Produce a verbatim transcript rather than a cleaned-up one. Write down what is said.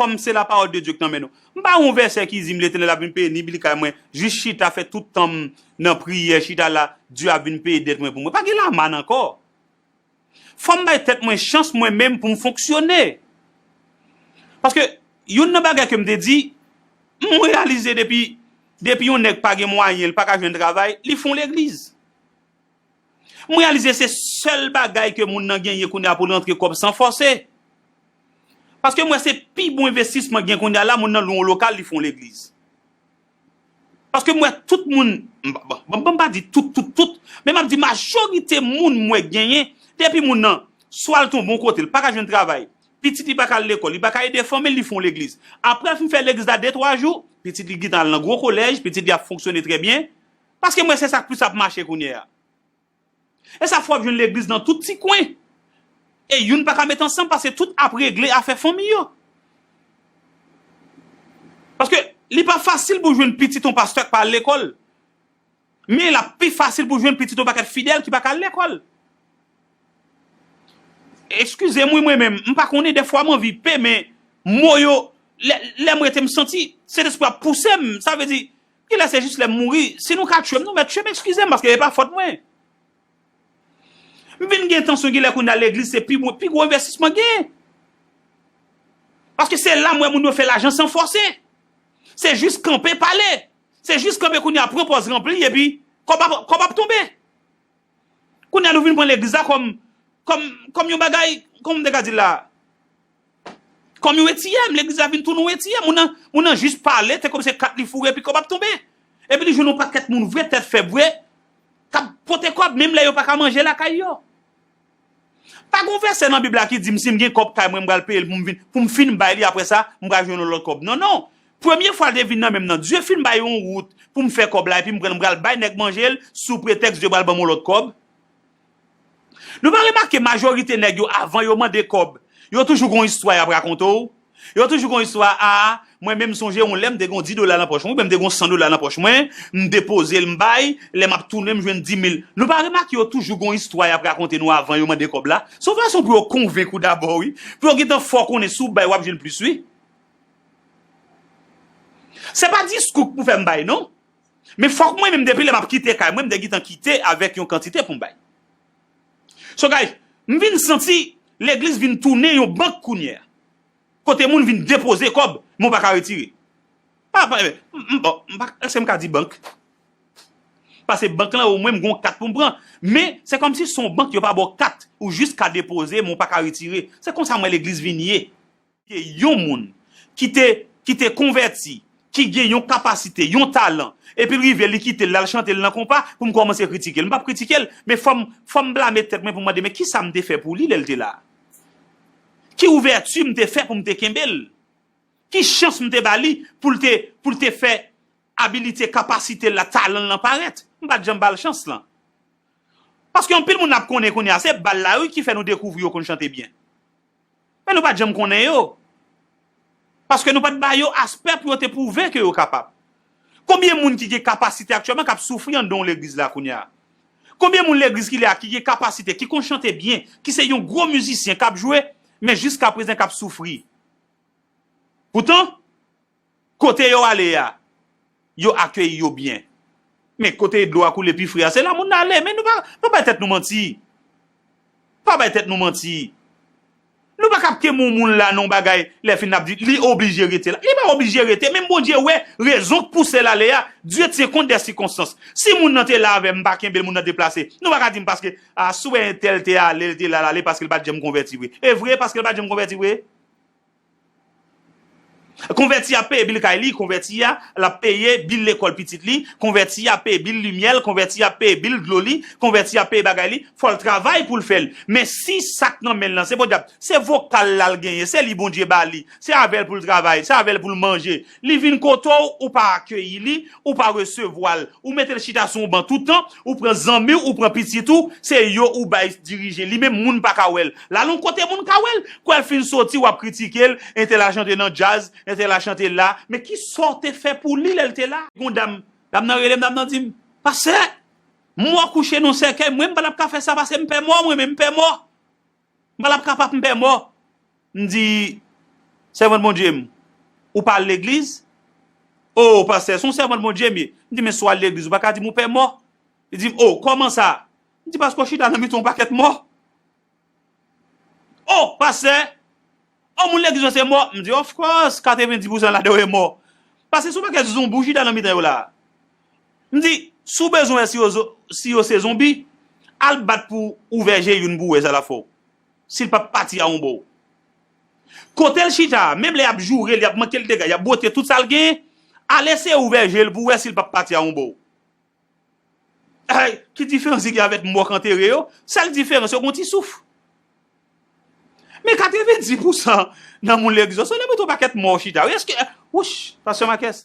Kòm se lapawòl de Dye k nan men nou. M pa yon vèsè ki di m Letènèl ap vin peye ni bil kay mwen, jis chita fè tout tan m nan priyè, chita la, Dye ap vin peye dèt mwen pou mwen. Pa gen lamann ankò. Fò m bay tèt mwen chans mwen menm pou m fonksyone. Paske youn nan bagay ke m te di, m reyalize depi, depi yon nèg pa gen mwayen, li pa ka jwenn travay, li fon legliz. M reyalize se sèl bagay ke moun nan genyen kounye a pou l rantre kòb san fòse. Paske m wè se pi bon envestisman gen kounye a la, moun nan lwe yon lokal, li fon legliz. Paske m wè tout moun, m, bon, bon, bon, m pa di tout, tout, tout, men m ap di majorite moun m wè genyen, depi moun nan, swa l tonbe yon kote, l pa ka jwenn travay, pitit li pa ka al lekòl, li pa ka ede fanmi l, li fon legliz. Apre l fin fè legliz la de twa jou, pitit li gentan al nan gwo kolèj, pitit li ap fonksyone trè byen, paske m wè se sa k plis ap mache kounye a. E sa fè w ap jwenn legliz nan tout ti kwen. E youn pa ka met ansanm paske tout ap regle afè fanmi yo. Paske li pa fasil pou w jwenn pitit yon pastè k pa al lekòl. Men l ap pi fasil pou w jwenn pitit yon pakèt fidèl ki pa ka al lekòl. Eskize m wi mwen menm, m pa konnen dèfwa m anvi pe, men mo yo, lè, lè m rete m santi Sentespri ap pouse m, sa vle di, kilè se jis lè m mouri, si nou ka tchwe m, nou mèt tchwe m, eskize m, paske e pa fòt mwen. M vin gen entansyon gen lè kounye a legliz se pi bon, pi gwo envestisman gen. Paske se la m wè moun yo fè lajan san fòse. Se jis kanpe pale. Se jis kanpe kounye a pran pòz ranpli epi kòb ap, kòb ap tonbe. Kounye a nou vin pran legliz la kòm, kòm, kòm yon bagay, kòman m te ka di l la? Kòm yon etiyèm, legliz la vin tounen yon etiyèm. Moun nan, moun nan jis pale, te kòm se kat li foure epi kòb ap tonbe. Epi li jwenn yon pakèt moun vre, tèt fèb vre, k ap pote kòb, menm lè yo pa ka manje lakay yo. Pa gen yon vèsè nan Bib la ki di m si m gen kòb kay mwen, m pral peye l pou m vin, pou m fin bay li, apre sa, m pral jwenn yon lòt kòb. Non, non. Premye fwa l te vin nan men m nan, Dye fin bay yon wout pou m fè kòb la, epi m pran l, m pral bay nèg manje l, sou pretèks Dye pral ban m yon lòt kòb. Nou pa remake majorite nèg yo, avan yo mande kòb, yo toujou gon istwa y ap rakonte w. Yo toujou gon istwa, a, mwen menm m sonje yon lè m te gon di dola nan pòch mwen, oubyen m te gon san dola nan pòch mwen, m depoze l, m bay, lè m ap tounen m jwenn di mil. Nou pa remake yo toujou gon istwa y ap rakonte nou avan yo mande kòb la? Se yon fason pou yo konvenk ou dabò wi, pou yo gentan fè w konnen si w bay w ap jwenn plis wi. Se pa diskou k pou fè m bay non. Men fòk mwen menm depi lè m ap kite kay mwen, m te gentan kite avèk yon kantite pou m bay. So guys, m vin santi legliz vin tounen yon bank kounye a. Kote moun vin depoze kòb, men w pa ka retire. Pa, pa, m, m, bon, m pa, èske m ka di bank? Paske bank lan omwen m gon kat pou m pran. Men se kòmsi se yon bank yo pa ba w kat, ou jis ka depoze, men w pa ka retire. Se konsa m wè legliz vin ye. Ke yon moun ki te, ki te konvèti, ki gen yon kapasite, yon talan, epi l rive li kite l, l al chante l nan konpa, pou m kòmanse kritike l. M p ap kritike l, men fò m, fò m blame tèt mwen pou m mande, men kisa m te fè pou li lè l te la? Ki ouvèti m te fè pou m te kenbe l? Ki chans m te ba li pou l te, pou l te fè abilite, kapasite l la, talan l lan parèt? M pa t janm ba l chans lan. Paske anpil moun n ap konnen kounye a, se bal la wi ki fè nou dekouvri yo konn chante byen. Men nou pa t janm konnen yo. Paske nou pa t ba yo aspè pou yo te pwouve ke yo kapab. Konbyen moun ki gen kapasite aktyèlman k ap soufri anndan yon legliz la kounye a? Konbyen moun legliz ki la ki gen kapasite, ki konn chante byen, ki se yon gwo mizisyen k ap jwe, men jiskaprezan k ap soufri? Poutan, kote yo ale a, yo akeyi yo byen. Men kote dlo a koule pi fre a, se la moun nan ale. Men nou pa, pa bay tèt nou manti. Pa bay tèt nou manti. Nou pa ka ap kenbe yon moun la nan yon bagay, lè fin n ap di, li oblije rete la. Li pa oblije rete, men Bondye wè rezon k pouse l ale a. Dieu tient compte des circonstances. Si moun nan te la avè m, m pa kenbe l, moun nan deplase. Nou pa ka di m paske, a, si w wè entèl te ale, l te la, l ale paske l pa t janm konvèti vre. E vre, paske l pa t janm konvèti vre? Konvèti a ap peye bil kay li, konvèti a l ap peye bil lekòl pitit li, konvèti a ap peye bil limyè l, konvèti a ap peye bil dlo li, konvèti a ap peye bagay li, fò l travay pou l fè l. Men si sa k nan men l lan se podyab, se vokal la l genyen, se li Bondye ba li, se avè l pou l travay, se avè l pou l manje, li vin kote w, ou pa akeyi li, ou pa resevwa l, ou mete l chita sou yon ban tout tan, ou pran zanmi w, ou pran pitit ou, se yo ou bay dirije. Li menm moun pa ka wè l. L al yon kote moun ka wè l. Kwè l fin soti, w ap kritike l, entèl al chante nan djaz, entèl al chante la. Men kisa w te fè pou li lè l te la? Gon dam, dam nan rele m, dam nan di m, pastè, mò kouche nan sèkèy, mwen m pa t ap ka fè sa paske m pè mò, mwen menm m pè mò. M pa t ap kapab, m pè mò. M di, Sèvant Bondye m, ou pa al legliz? O, pastè, se yon sèvant Bondye m ye. M di, men si w al legliz, ou pa ka di m ou pè mò. Li di m, o, kòman sa? M di, paske w chita nan mitan yon pakèt mò. O, pastè, o, moun legliz yo se mò. M di, of course, katrevendis pousan ladan yo e mò. Paske se yon pakèt zonbi w chita nan mitan yo la. M di, si w bezwen wè si yo, zo- si yo se zonbi, al bat pou ouvè je youn pou w wè sa l ap fè w. Si l p ap pati a yon bò. Kote l chita a, menm lè y ap joure l, y ap manke l dega, y ap bwote tout sa l genyen, al eseye ouvè je l pou w wè si l p ap pati a yon bò. Ay, ki diferans li gen avèk mò k antere yo? Sèl diferans, yo gen yon ti souf. Men katrevendis pousan nan moun legliz yo, se nan mitan yon pakèt mò chita. Wi, èske, wouch, pastè Makès.